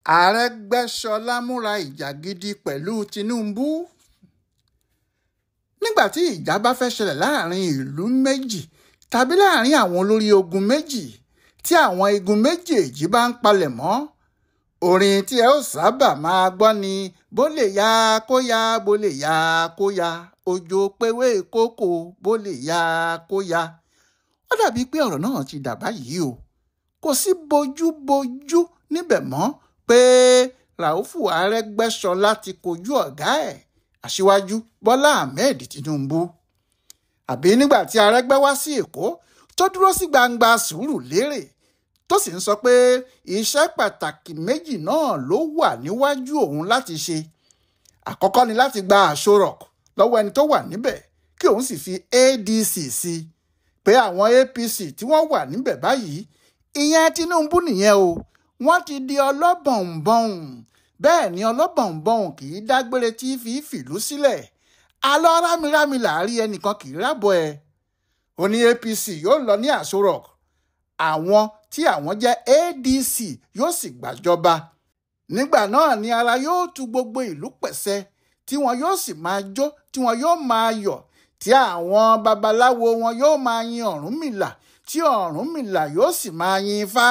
Arẹ́gbẹ́ṣọlá múra ìjà gidi pẹ̀lú Tinubu. Nígbà tí ìjà bá fẹ́ ṣẹlẹ̀ láàrin ìlú méjì tàbí láàrin àwọn olórí ogun méjì tí àwọn igun méjèèjì bá ń palẹ̀ mọ́, orin tí ẹ ó sábà máa gbọ́ ni bó lè ya kó ya, bó lè ya kó ya, òjò péwé kókó, bó lè ya kó ya. Ó dàbí pé ọ̀rọ̀ náà ti dà báyìí o. Kò sí bójúbójú níbẹ̀ mọ́ pé Ràúfù Arẹ́gbẹ́ṣọlá ti kojú ọ̀gá ẹ̀, Aṣíwájú Bọ́lá Ahmed Tinubu. Àbí nígbà tí Arẹ́gbẹ́ wá sí Èkó tó dúró sí gbangba Sùúrùlérè tó sì ń sọ pé iṣẹ́ pàtàkì méjì náà ló wà níwájú òun láti ṣe. Àkọ́kọ́ ni láti gba Aso Rock lọ́wọ́ ẹni tó wà níbẹ̀ kí òun sì fi ADC sí i, pé àwọn APC tí wọ́n wà níbẹ̀ báyìí, ìyẹn Tinubu nìyẹn o, wọ́n ti di ọlọ́bọ̀nbọ̀n. Bẹ́ẹ̀ ni ọlọ́bọ̀nbọ̀n kì í dágbére tí fi fìlú sílẹ̀. Alọ́ rámirámi làárí ẹnìkan kì í rábọ̀ ẹ̀. Ó ní APC yóò lọ ní Aso Rock, àwọn tí àwọn jẹ́ ADC yóò sì gbàjọba. Nígbà náà ni ara yóò tu gbogbo ìlú pẹ̀sẹ̀, tí wọn yóò sì máa jó, tí wọn yóò máa yọ̀, tí àwọn babaláwo wọn yóò máa yin Ọ̀rúnmìlà, tí Ọ̀rúnmìlà yóò sì máa yin Ifá.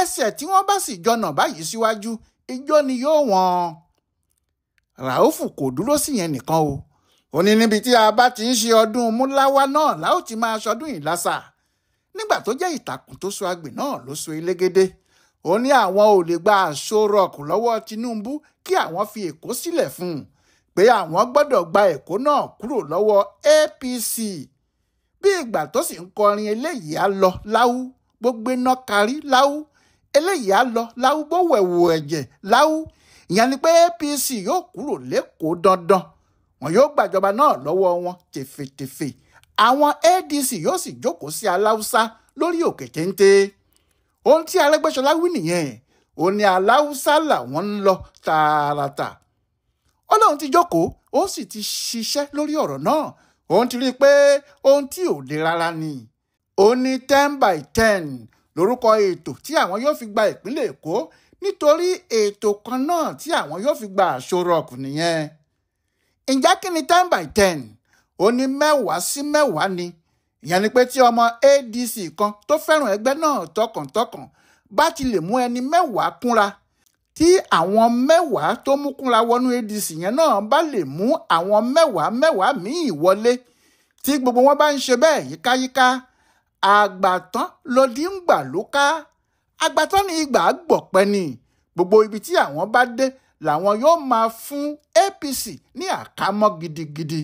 Ẹsẹ̀ tí wọ́n bá sì jọnà báyìí síwájú, ijó ni yóò wọ́n. Ràúfù kò dúró sí yẹn nìkan o. Ó ní níbi tí a bá ti ń ṣe ọdún múláwá náà la ó ti máa ṣọdún ìlàsà. Nígbà tó jẹ́ ìtàkùn tó so agbè náà ló so elégédé. Ó ní àwọn ò lè gba Aso Rock lọ́wọ́ Tinubu kí àwọn fi Èkó sílẹ̀ fún un, pé àwọn gbọ́dọ̀ gba Èkó náà kúrò lọ́wọ́ APC. Bí ìgbà tó sì ń kọrin eléyìí á lọ láwú, bó gbéná karí láwú, eléyìí á lọ láwú, bó wẹ̀wù ẹ̀jẹ̀ láwú. Ìyẹn ni pé APC yóò kúrò lẹ́kọ̀ọ́ dandan. Wọn yóò gbàjọba náà lọ́wọ́ wọn tèfètèfè. Àwọn ADC yóò sì jókòó sí Aláùsá lórí òkè téńté. Ohun tí Arẹ́gbẹ́ṣọlá wí nìyẹn. Ó ní Aláùsá làwọn ń lọ tààràtà. Ó lóun ti jókòó, ó sì ti ṣiṣẹ́ lórí ọ̀rọ̀ náà. Òun ti rí i pé ohun tí ò le rárá ni. Ó ní 10 by 10 lórúkọ ètò tí àwọn yóò fi gba ìpínlẹ̀ Èkó, nítorí ètò kan náà tí àwọn yóò fi gba Aso Rock nìyẹn. Ǹjẹ́ kí ni 10 by 10? Ó ní 10 sí 10 ni. Ìyẹn ni pé tí ọmọ ADC kan tó fẹ́ràn ẹgbẹ́ náà tọkàntọkàn bá ti lè mú ẹni 10 kúnra, tí àwọn 10 tó mú kúnra wọnú ADC yẹn náà bá lè mú àwọn 10 míì wọlé, tí gbogbo wọn bá ń ṣe bẹ́ẹ̀ yíkáyíká, àgbàtán lòdì ń gbà ló ká. Àgbàtán ni ìgbà gbọ̀pẹ́ ni. Gbogbo ibi tí àwọn bá dé làwọn yóò máa fún APC ní àkámọ́ gidigidi.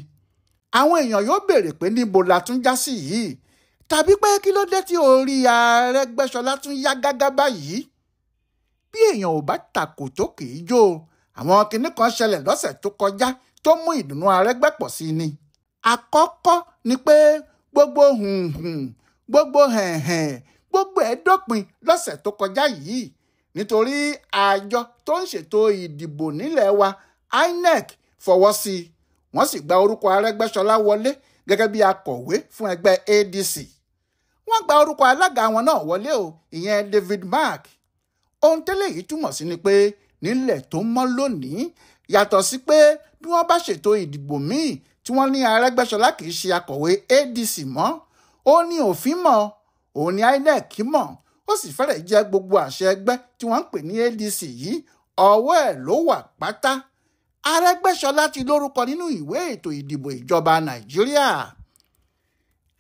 Àwọn èèyàn yóò béèrè pé níbo la tún já sí yìí, tàbí pé kí ló dé tí orí Arẹ́gbẹ́ṣọlá tún yá gágá báyìí. Bí èèyàn ò bá takò tó kì í jó. Àwọn kinní kan ṣẹlẹ̀ lọ́sẹ̀ tó kọjá tó mú ìdùnnú Arẹ́gbẹ́ pọ̀ sí ni. Àkọ́kọ́ ni pé gbogbo hùnhùn, gbogbo hẹ̀hẹ̀n, gbogbo ẹ̀ dópin lọ́sẹ̀ tó kọjá yìí, nítorí àjọ tó ń ṣètò ìdìbò nílẹ̀ wa INEC fọwọ́ sí i. Wọ́n sì gba orúkọ Arẹ́gbẹ́ṣọlá wọlé gẹ́gẹ́ bí akọ̀wé fún ẹgbẹ́ ADC. Wọ́n gba orúkọ alága wọn náà wọlé o, ìyẹn David Mark. Ohun tẹ́lẹ̀ yìí túmọ̀ sí ni pé nílẹ̀ tó mọ́ lónìí, yàtọ̀ sí pé bí wọ́n bá ṣètò ìdìbò míì tí wọ́n ní Arẹ́gbẹ́ṣọlá kì í ṣe akọ̀wé ADC mọ́, ó ní òfin mọ̀, òun ní INEC mọ̀, ó sì fẹ́rẹ̀ jẹ́ gbogbo àṣẹ ẹgbẹ́ tí wọ́n ń pè ní ADC yìí, ọwọ́ ẹ̀ ló wà pátá. Arẹ́gbẹ́ṣọlá ti lórúkọ nínú ìwé ètò ìdìbò ìjọba Nàìjíríà.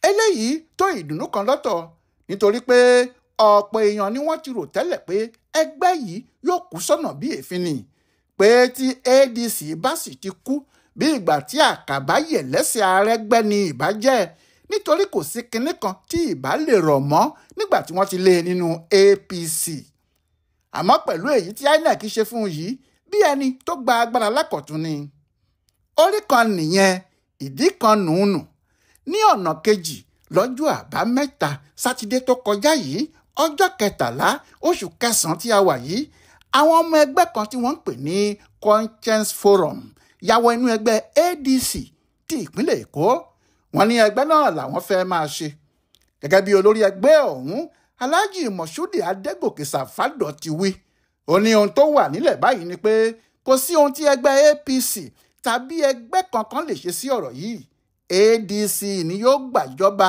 Eléyìí tó ìdùnnú kan lọ́tọ̀, nítorí pé ọ̀pọ̀ èèyàn ni wọ́n ti rò tẹ́lẹ̀ pé ẹgbẹ́ yìí yóò kú sọ́nà bí èéfín ni, pé tí ADC bá sì ti kú bí ìgbà tí àkàbá yẹ̀ lẹ́sẹ̀ Arẹ́gbẹ́ ni ìbá jẹ́, nítorí kò sí kinní kan tí ìbá lè rọ̀ mọ́ nígbà tí wọ́n ti lé e nínú APC. Àmọ́ pẹ̀lú èyí tí INEC ṣe fún un yìí, bí ẹni tó gba agbára lákọ̀tún ni. Orí kan nìyẹn, ìdí kan nùnù. Ní ọ̀nà kejì, lọ́jọ́ àbámẹ́ta sátidé tó kọjá yìí, ọjọ́ 13 oṣù kẹsàn-án tí a wà yìí, àwọn ọmọ ẹgbẹ́ kan tí wọ́n ń pè ní Conscience Forum ya wọ inú ẹgbẹ́ ADC ti ìpínlẹ̀ Èkó. Wọ́n ní ẹgbẹ́ náà làwọn fẹ́ máa ṣe. Gẹ́gẹ́ bí olórí ẹgbẹ́ ọ̀hún, Alhaji Moshood Adégòkè Sàfádọ̀ ti wí, Ó ní ohun tó wà nílẹ̀ báyìí ni pé kò sí ohun tí ẹgbẹ́ APC tàbí ẹgbẹ́ kankan lè ṣe sí ọ̀rọ̀ yìí. ADC ni yóò gbàjọba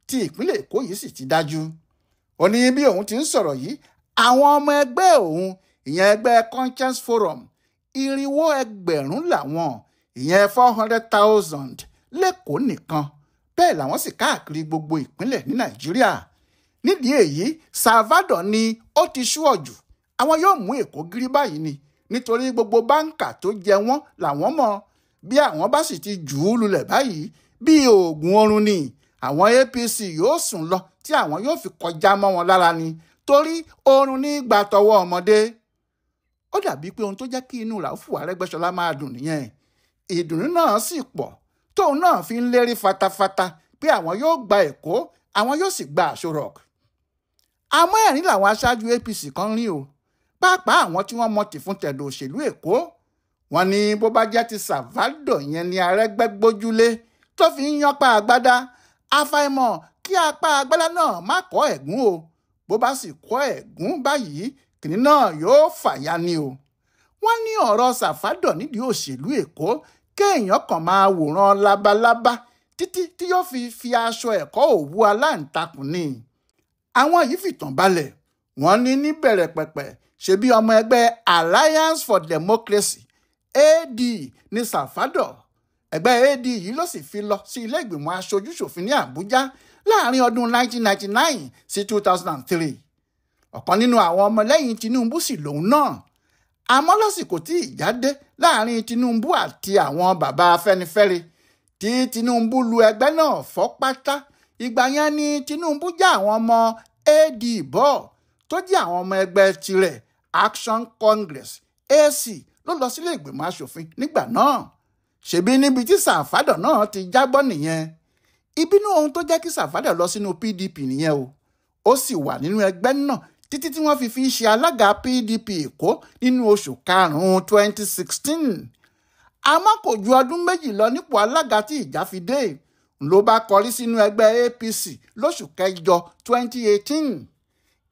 tí ìpínlẹ̀ Èkó yìí sì ti dájú. Ó ní bí òun ti ń sọ̀rọ̀ yìí, àwọn ọmọ ẹgbẹ́ òun, ìyẹn ẹgbẹ́ Conscience Forum, 2,000 làwọn, ìyẹn 400,000 lẹ́kọ̀ọ́ nìkan. Bẹ́ẹ̀ làwọn sì káàkiri gbogbo ìpínlẹ̀ ní Nàìjíríà. Nídìí èyí, Salvador ni ó ti sú ọ̀jù. Àwọn yóò mú Èkó gírí báyìí ni, nítorí gbogbo báńkà tó jẹ wọ́n làwọn mọ̀. Bí àwọn bá sì ti jù ú lulẹ̀ báyìí, bí oògùn oorun ni, àwọn APC yóò sùn lọ tí àwọn yóò fi kọjá mọ́ wọn lára ni, torí oorun ní gbà tọwọ́ ọmọdé. Ó dàbí pé ohun tó jẹ́ kí inú Ràúfù Arẹ́gbẹ́ṣọlá máa dùn nìyẹn. Ìdùnnú náà sì pọ̀, tóun náà fi ń lérí fatafata pé àwọn yóò gba Èkó, àwọn yóò sì gba Aso Rock. Àmọ́ ẹ̀rín làwọn aṣáájú APC kan rí o, pàápàá àwọn tí wọ́n mọ tìfun tẹ̀dọ̀ òṣèlú Èkó. Wọ́n ní bó bá jẹ́ ti Salvador yẹn ni Arẹ́gbẹ́ gbójúlé tó fi ń yanpa àgbádá, àfàìmọ̀ kí apá agbádá náà má kọ́ ẹ̀gún o. Bó bá sì kọ́ ẹ̀gún báyìí, kìnní náà yóò fàya ni o. Wọ́n ní ọ̀rọ̀ Salvador nídìí òṣèlú Èkó kéèyàn kàn máa wòran labalábá títí tí yóò fi aṣọ ẹ̀kọ́ òwú aláǹtakùn ni. Àwọn yìí fìtàn balẹ̀. Wọ́n ní níbẹ̀rẹ̀ pẹ̀pẹ̀ ṣebí ọmọ ẹgbẹ́ Alliance for Democracy AD ní Salvador. Ẹgbẹ́ AD yìí ló sì fi lọ sí ilé ìgbìmọ̀ aṣojúṣòfin ní Àbújá láàrin ọdún 1999 sí 2003. Ọ̀kan nínú àwọn ọmọlẹ́yìn Tinubu sì lòun náà. Àmọ́ lásìkò tí ìjà dé láàrin Tinubu àti àwọn bàbá Afẹ́nifẹ́re tí Tinubu lu ẹgbẹ́ náà fọ́ pátá, ìgbà yẹn ni Tinubu já àwọn ọmọ AD bọ́ tó jẹ́ àwọn ọmọ ẹgbẹ́ tirẹ̀ Action Congress AC ló lọ sílé ìgbìmọ̀ aṣòfin nígbà náà. Ṣebí níbi tí Salvador náà ti jábọ́ nìyẹn. Ìbínú ohun tó jẹ́ kí Salvador lọ sínú PDP nìyẹn o. Ó sì wà nínú ẹgbẹ́ náà títí tí wọ́n fi ṣe alága PDP Èkó nínú oṣù karùn-ún 2016. Àmọ́ kò ju ọdún méjì lọ nípò alága tí ìjà fi dé, ló bá kọrí sínú ẹgbẹ́ APC lóṣù kẹjọ 2018.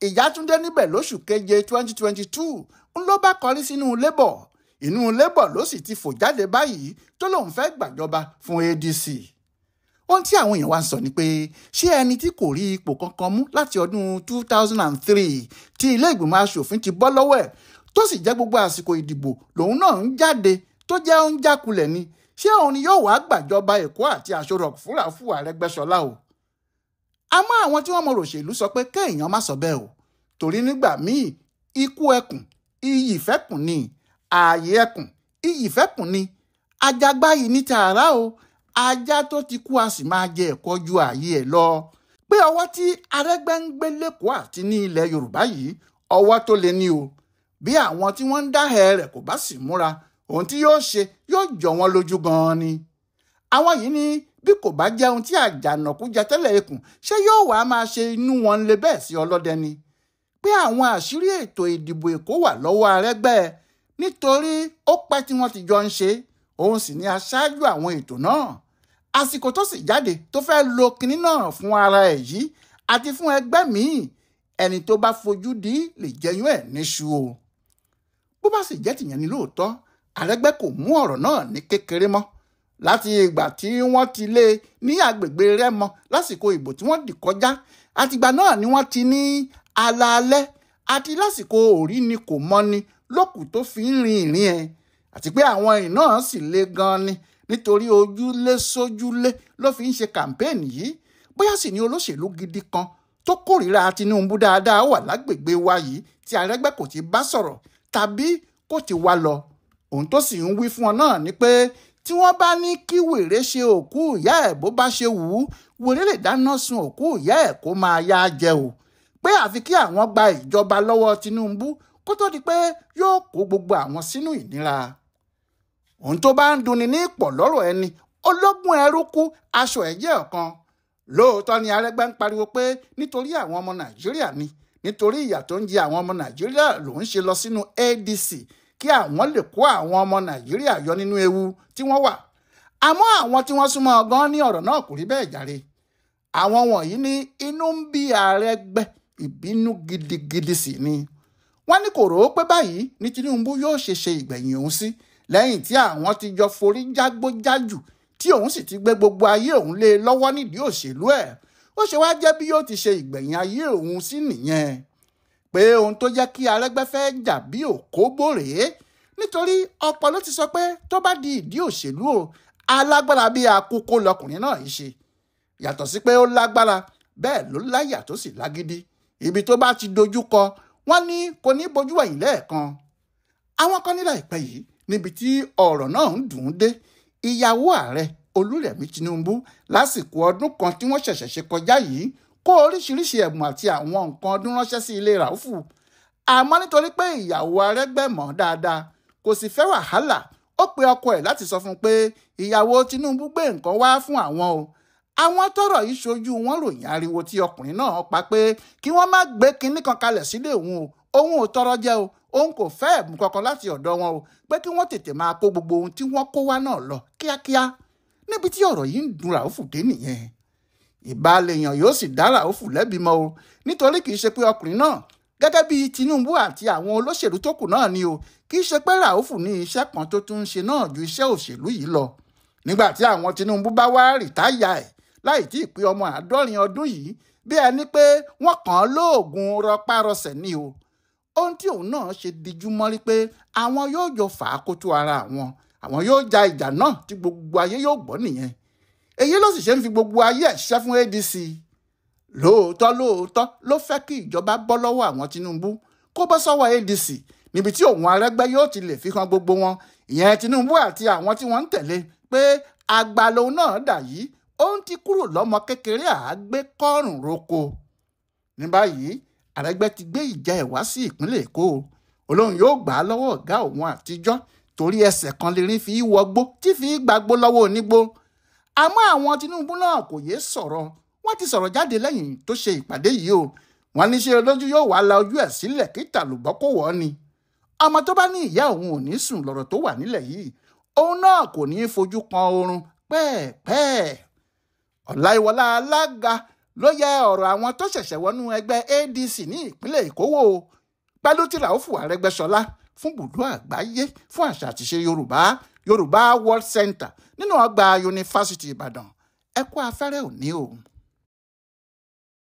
Ìjà tún dé níbẹ̀ lóṣù keje 2022, ló bá kọrí sínú Labour. Inú Labour ló sì ti fò jáde báyìí tó lóun fẹ́ gbàjọba fún ADC. Ohun tí àwọn èèyàn wá ń sọ ni pé ṣé ẹni tí kò rí ipò kankan mú láti ọdún 2003 tí ilé ìgbìmọ̀ aṣòfin ti bọ́ lọ́wọ́ ẹ̀, tó sì jẹ́ gbogbo àsìkò ìdìbò lòun náà ń jáde tó jẹ́ ń jákulẹ̀ ni, ṣé òun ni yóò wá gbàjọba Èkó àti Aso Rock fún Ràúfù Arẹ́gbẹ́ṣọlá o? Àmọ́ àwọn tí wọ́n mọ òṣèlú sọ pé kéèyàn má sọ bẹ́ẹ̀ o, torí nígbà míì ikú ẹkùn iyì fẹ́kùn ni, ààyè ẹkùn iyì fẹ́kùn ni, àjàgbá yìí ní tààrà o, ajá tó ti kú a sì máa jẹ ẹ̀kọ́ ju ààyè ẹ̀ lọ. Pé ọwọ́ tí Arẹ́gbẹ́ ń gbé lẹ́kọ̀ọ́ àti ní ilẹ̀ Yorùbá yìí, ọwọ́ tó le ní o. Bí àwọn tí wọ́n ń dáhẹ́ rẹ̀ kò bá sì múra, ohun tí yóò ṣe yóò jọ wọ́n lójú gan-an ni. Àwọn yìí ní bí kò bá jẹ́ ohun tí àjànàkú jẹ tẹ́lẹ̀ ikùn, ṣé yóò wá máa ṣe inú wọn le bẹ́ẹ̀ sí ọlọ́dẹ ni? Pé àwọn àṣírí ètò ìdìbò Èkó wà lọ́wọ́ Arẹ́gbẹ́ nítorí ó pẹ́ tí wọ́n ti jọ ń ṣe, òun sì ni aṣáájú àwọn ètò náà. Àsìkò tó sì jáde tó fẹ́ lo kinní náà fún ara ẹ̀ yìí àti fún ẹgbẹ́ míì, ẹni tó bá fojú di lè jẹyún ẹ̀ níṣu o. Bó bá sì jẹ́ tìyẹn ni lóòótọ́, Arẹ́gbẹ́ kò mú ọ̀rọ̀ náà ní kékeré mọ́. Láti ìgbà tí wọ́n ti lé ní agbègbè Rẹ́mọ lásìkò ìbò tí wọ́n dì kọjá, àtìgbà náà ni wọ́n ti ní alaalẹ́ àti lásìkò òrí ni kò mọ́ ni lókù tó fi ń rin ìrìn ẹ̀. Àti pé àwọn ìrìn náà sì le gan-an ni, nítorí ojúlé sójúlé ló fi ń ṣe kàmpéènì yìí. Bóyá sì ni olóṣèlú gidi kan tó kórìíra Tinubu dáadáa wà lágbègbè wa yìí tí Arẹ́gbẹ́ kò ti bá sọ̀rọ̀ tàbí kò ti wá lọ. Ohun tó sì ń wí fún ọ náà ni pé tí wọ́n bá ní kí wèrè ṣe òkú ìyá ẹ̀ bó bá ṣe wù ú, wèrè lè dáná sun òkú ìyá ẹ̀ kó máa yá jẹ o. Pé àfi kí àwọn gba ìjọba lọ́wọ́ Tinubu kó tó di pé yóò kó gbogbo àwọn sínú ìnira. Ohun tó bá ń dunni ní ìpọ̀ lọ́rọ̀ ẹni, ológun ẹrú kú aṣọ ẹ̀jẹ̀ ọ̀kan. Lóòótọ́ ni Arẹ́gbẹ́ ń pariwo pé nítorí àwọn ọmọ Nàìjíríà ni, nítorí ìyà tó ń jẹ àwọn ọmọ Nàìjíríà ló ń ṣe lọ sínú ADC kí àwọn lè kó àwọn ọmọ Nàìjíríà yọ nínú ewu tí wọ́n wà. Àmọ́ àwọn tí wọ́n súnmọ́ gan ní ọ̀rọ̀ náà kò rí bẹ́ẹ̀ jàre. Àwọn wọ̀nyí ní inú ń bí Arẹ́gbẹ́, ìbínú gidigidi sì ni. Wọ́n ní kò rò ó pé báyìí ní Tinubu yóò ṣe ṣe ìgbẹ̀yìn òun sí lẹ́yìn tí àwọn ti jọ forí jágbójájù tí òun sì ti gbé gbogbo ayé òun lé lọ́wọ́ nídìí òṣèlú ẹ̀. Ó ṣe wá jẹ́ bí yóò ti ṣe ìgbẹ̀yìn ayé òun sí nìyẹn. Pé ohun tó jẹ́ kí Arẹ́gbẹ́ fẹ́ jà bí òkóbó rèé, nítorí ọ̀pọ̀ ló ti sọ pé tó bá di ìdí òṣèlú o, alágbára bí akókó lọkùnrin náà yìí ṣe. Yàtọ̀ sí pé ó lágbára, bẹ́ẹ̀ ló láyà tó sì lágídí. Ibi tó bá ti dojú kọ, wọ́n ní kò ní bojú ẹ̀yìn lẹ́ẹ̀kan. Àwọn kan ní láìpẹ́ yìí níbi tí ọ̀rọ̀ náà ń dùn ún dé, ìyàwó ààrẹ Olúrẹ̀mí Tinubu lásìkò ọdún kan tí wọ́n ṣẹ̀ṣẹ̀ ṣe kọjá yìí kó oríṣiríṣi ẹ̀bùn àti àwọn nǹkan ọdún ránṣẹ́ sí ilé Ràúfù. Àmọ́ nítorí pé ìyàwó Arẹ́gbẹ́ mọ̀ dáadáa, kò sì fẹ́ wàhálà, ó pe ọkọ ẹ̀ láti sọ fún un pé ìyàwó Tinubu gbé nǹkan wá fún àwọn o. Àwọn tọ́rọ̀ yìí ṣojú wọn ròyìn ariwo tí ọkùnrin náà pa pé kí wọ́n má gbé kinní kan kalẹ̀ sílé òun o, òun ò tọrọ jẹ o, òun kò fẹ́ ẹ̀bùn kankan láti ọ̀dọ̀ wọn o, pé kí wọ́n tètè máa kó gbogbo ohun tí wọ́n kó wá náà lọ kíákíá. Níbi tí ọ̀rọ̀ yìí ń dùn Ràúfù dé nìyẹn. Ìbálẹ̀yàn yóò sì dá Ràúfù lẹ́bi mọ́ o, nítorí kì í ṣe pé ọkùnrin náà gẹ́gẹ́ bí Tinubu àti àwọn olóṣèlú tó kù náà ni o, kì í ṣe pé Ràúfù ní iṣẹ́ kan tó tún ń ṣe náà ju iṣẹ́ òṣèlú yìí lọ. Nígbà tí àwọn Tinubu bá wá rìtáyà ẹ̀ láì tí ì pé ọmọ 70 ọdún yìí, bí ẹni pé wọ́n kàn án lóògùn rọpárọsẹ̀ ni o. Ohun tí òun náà ṣe dijú mọ́rí pé àwọn yóò jọ fà á kótó ara àwọn, àwọn yóò ja ìjà náà tí gbogbo ayé yóò gbọ́ nìyẹn. Èyí ló sì ṣe ń fi gbogbo ayé ẹ̀ ṣiṣẹ́ fún ADC. Lóòótọ́ lóòótọ́ ló fẹ́ kí ìjọba bọ́ lọ́wọ́ àwọn Tinubu kó bọ́ sọ́wọ́ ADC níbi tí òun Arẹ́gbẹ́ yóò ti lè fi hàn gbogbo wọn, ìyẹn Tinubu àti àwọn tí wọ́n ń tẹ̀lé, pé àgbà lòun náà dà yìí, òun ti kúrò lọ́mọ kékeré àágbé kọ́rùn roko. Ní báyìí Arẹ́gbẹ́ ti gbé ìjà ẹ̀ wá sí ìpínlẹ̀ Èkó, olóhùn yóò gbà á lọ́wọ́ ọ̀gá òun àtijọ́ torí ẹsẹ̀ kan lè rin fi wọgbó tí fi gbàgbó lọ́wọ́ onígbó. Àmọ́ àwọn Tinubu náà kò yéé sọ̀rọ̀, wọ́n ti sọ̀rọ̀ jáde lẹ́yìn tó ṣe ìpàdé yìí o. Wọ́n ní ṣe olójú yóò wá la ojú ẹ̀ sílẹ̀ kí tàlùbọ́ kò wọ́ ni. Ọmọ tó bá ní ìyá òun ò ní sùn lọ̀rọ̀ tó wà nílẹ̀ yìí, òun náà kò ní í fojú kan oorun pẹ́ẹ̀pẹ́ẹ̀. Ọláìwọlá alága ló yẹ ọ̀rọ̀ àwọn tó ṣẹ̀ṣẹ̀ wọnú ẹgbẹ́ ADC ní ìpínlẹ̀ Èkó wò pẹ̀lú tí Ràúfù Arẹ́gbẹ́ṣọlá fún bùdó àgbáyé fún àṣà àtìṣe Yorùbá, Yorùbá World Center nínú ọgbà Yunifásítì Ìbàdàn. Ẹ kú afẹ́rẹ́ òní o.